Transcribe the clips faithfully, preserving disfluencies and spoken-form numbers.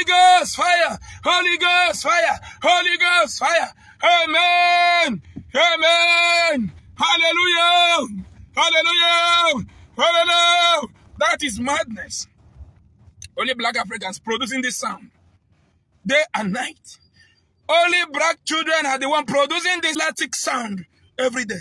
Ghost fire, Holy Ghost fire, Holy Ghost fire. Amen. Amen. Hallelujah. Hallelujah. Hallelujah. That is madness. Only black Africans producing this sound day and night. Only black children are the one producing this electric sound every day.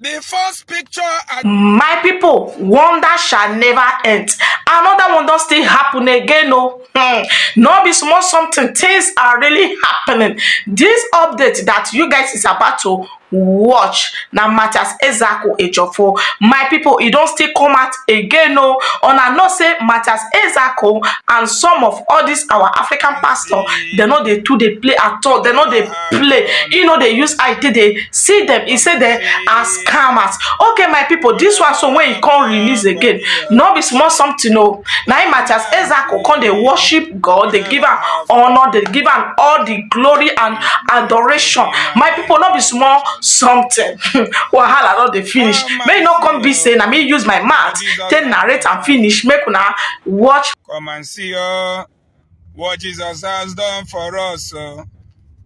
The first picture I My people, wonder shall never end. Another one don still happen again o. Hmm. No be small something. Things are really happening. This update that you guys is about to watch na Matthias Ezeaku Ejiofor. My people, e don still come out again o. Una know say Matthias Ezeaku and some of all this our African pastor, they no dey too dey play at all. They no dey play. You know they use I T, they see them. He said they are scammers. Okay, my people, this one so when he come release again, no be small something o. Na him Matthias Ezeaku come dey worship God, they give am honor, they give am all the glory and adoration. My people, no be small something. Wahala don dey finish. Make you no come be say na me use my mouth take narrate and finish. Make una watch. Come and see, oh, what Jesus has done for us. Oh.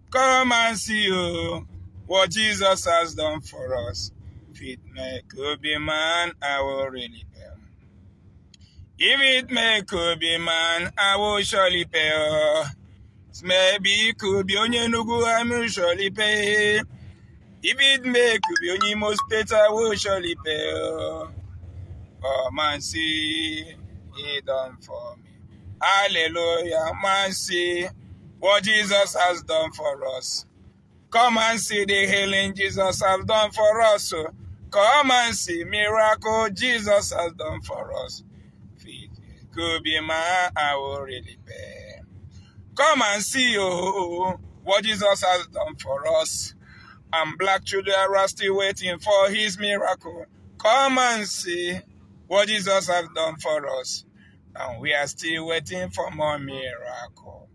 Come and see, oh, what Jesus has done for us. If it may could be man, I will really pay. If it may could be man, I will surely pay. Oh. Maybe it could be onye Enugu, I will surely pay. If it may could be onye Imo State, I will surely pay. Oh. Come and see, he done for me. Hallelujah, man, see what Jesus has done for us. Come and see the healing Jesus has done for us. Oh. Come and see miracle Jesus has done for us. If it could be man, I will really pay. Come and see, oh, what Jesus has done for us. And black children are still waiting for his miracle. Come and see what Jesus has done for us. And we are still waiting for more miracle.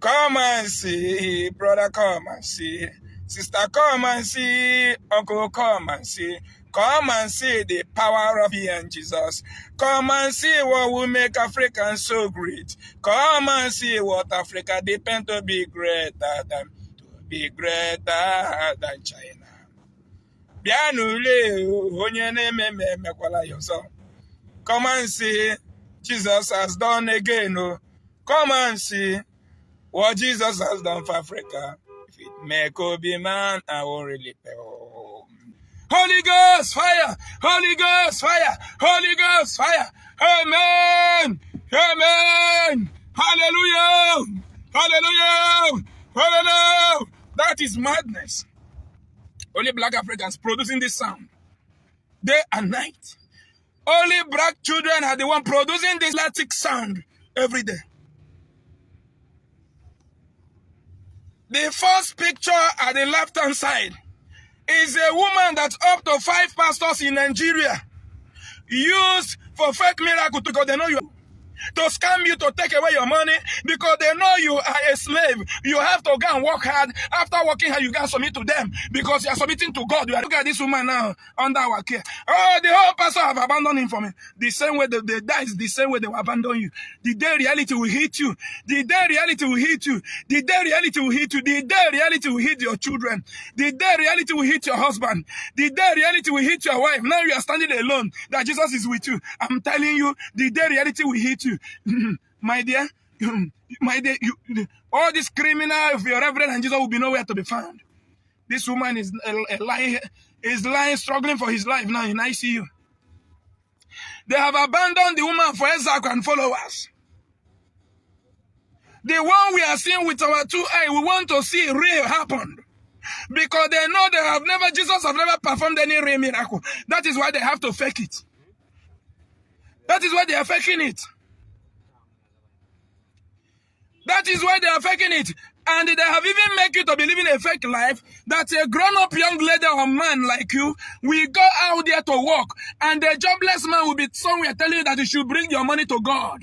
Come and see, brother, come and see. Sister, come and see. Uncle, come and see. Come and see the power of Ian Jesus. Come and see what will make Africa so great. Come and see what Africa depend to be greater than, to be greater than China. Bịa n'ule, onye na-eme eme emekwala ya ọzọ. Come and see, Jesus has done again. Oh. Come and see what Jesus has done for Africa. If it may could be man, I will really pay. Oh. Holy Ghost fire, Holy Ghost fire, Holy Ghost fire. Amen. Amen. Hallelujah. Hallelujah. Hallelujah. That is madness. Only black Africans producing this sound day and night. Only black children are the one producing this electric sound every day. The first picture at the left hand side is a woman that up to five pastors in Nigeria used for fake miracle because they know you to scam you, to take away your money, because they know you are a slave. You have to go and work hard. After working hard, you can submit to them because you are submitting to God. You are, look at this woman now under our care. Oh, the whole pastor have abandoned him for me. The same way they, they die is the same way they will abandon you. The day reality will hit you. The day reality will hit you. The day reality will hit you. The day reality will hit your children. The day reality will hit your husband. The day reality will hit your wife. Now you are standing alone. That Jesus is with you. I'm telling you, the day reality will hit you. My dear, my dear, you, all this criminal of your reverend and Jesus will be nowhere to be found. This woman is a, a lying, is lying, struggling for his life now in I C U. They have abandoned the woman for Ezeaku and followers. The one we are seeing with our two eyes, we want to see real happen. Because they know they have never, Jesus have never performed any real miracle. That is why they have to fake it. That is why they are faking it. That is why they are faking it. And they have even make you to believe in a fake life that a grown-up young lady or man like you will go out there to work, and the jobless man will be somewhere telling you that you should bring your money to God.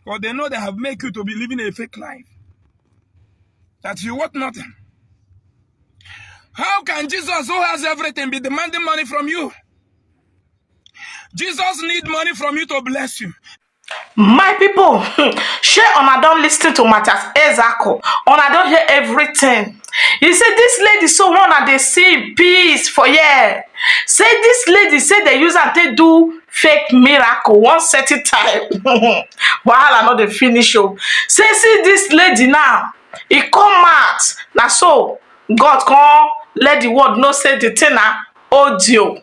But they know they have make you to believe in a fake life. That you want nothing. How can Jesus, who has everything, be demanding money from you? Jesus need money from you to bless you. My people, shey una don listen to Matthias Ezako? Una don hear everything? He say this lady so one dey see peace for here. Say this lady say they use am take do fake miracle one certain time. Wahala no dey finish o. Say see this lady now, e come out na so God come let the world know say the thing na audio.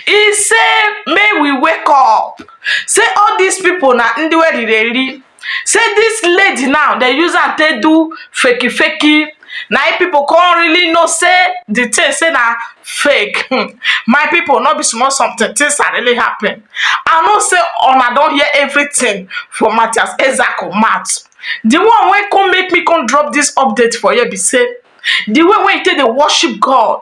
E say make we wake up. Say all these people na ndị wey dey read. Say this lady now they use am take do fakey fakey. Na im people come really know say the thing say na fake. Hmm. My people, no be small something. Things are really happening. I know say una don hear everything for Matthias Ezako mouth. The one wey come make me come drop this update for here be say the way wey e take dey worship God,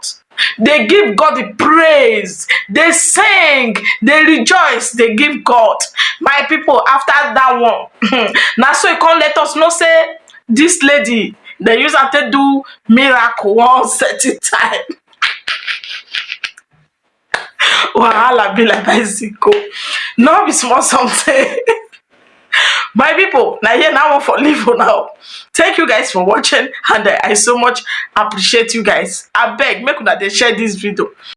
dey give God the praise, dey sing, dey rejoice, dey give God. My people, after that one, na so e come let us know say this lady dey use am take do miracle one certain time. Wahala be like bicycle. No be small something. My people, na here na one for leave for now. Thank you guys for watching, and I so much appreciate you guys. Abeg, make una dey share this video.